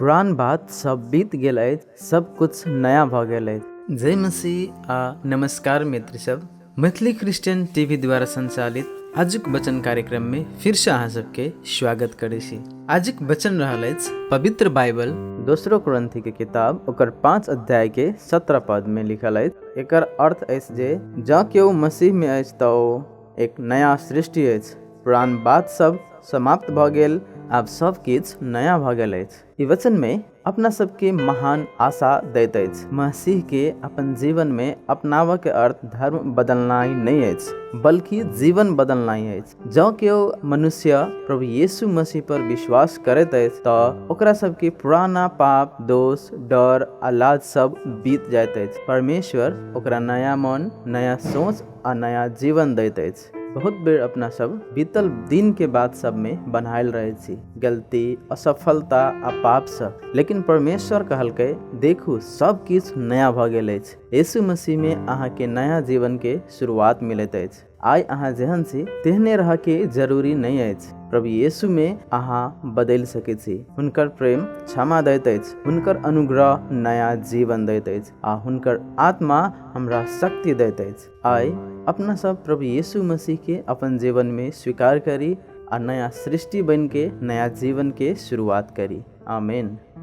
पुरान बात सब बीत गेल अछि, सब कुछ नया भऽ गेल अछि। जय मसीह आ नमस्कार मित्र सब, मैथिली क्रिश्चियन टीवी द्वारा संचालित आजुक वचन कार्यक्रम में फिर से अहाँ सबके स्वागत करै छी। आजुक वचन रहल अछि पवित्र बाइबल दोसरो क्रंथी के किताब ओकर 5 अध्याय के 17 पद में लिखल अछि। एकर अर्थ अछि जे जँ केओ मसीह में अछि तऽ ओ एक नया सृष्टि अछि, पुरान बात सब समाप्त भऽ गेल, आब सब किछु नया भऽ गेल अछि। ई वचन में अपना सबके महान आशा दैत अछि। मसीह के अपन जीवन में अपनाबऽ के अर्थ धर्म बदलनाइ नहि अछि, बल्कि जीवन बदलनाइ अछि। जँ केओ मनुष्य प्रभु यीशु मसीह पर विश्वास करैत अछि तऽ ओकरा सबके पुराना पाप, दोष, डर आ लाज सब बीत जाइत अछि। परमेश्वर ओकरा नया मन, नया सोच आ नया जीवन दैत अछि। बहुत बेर अपना सब बीतल दिन के बात सब में बन्हायल रहै छी, गलती, असफलता आ पाप सँ। लेकिन परमेश्वर कहलकै, देखू सब किछु नया भऽ गेल अछि। यीशु मसीह में अहाँ के नया जीवन के शुरुआत मिलैत अछि। आइ अहाँ जेहन छी तेहने रहऽ के जरूरी नहि अछि। प्रभु यीशु में अहाँ बदलि सकैत छी। हुनकर प्रेम क्षमा दैत अछि, हुनकर अनुग्रह नया जीवन दैत अछि आ हुनकर आत्मा हमरा शक्ति दैत अछि। आइ अपना सब प्रभु यीशु मसीह के अपन जीवन में स्वीकार करी आ नया सृष्टि बन के नया जीवन के शुरुआत करी। आमीन।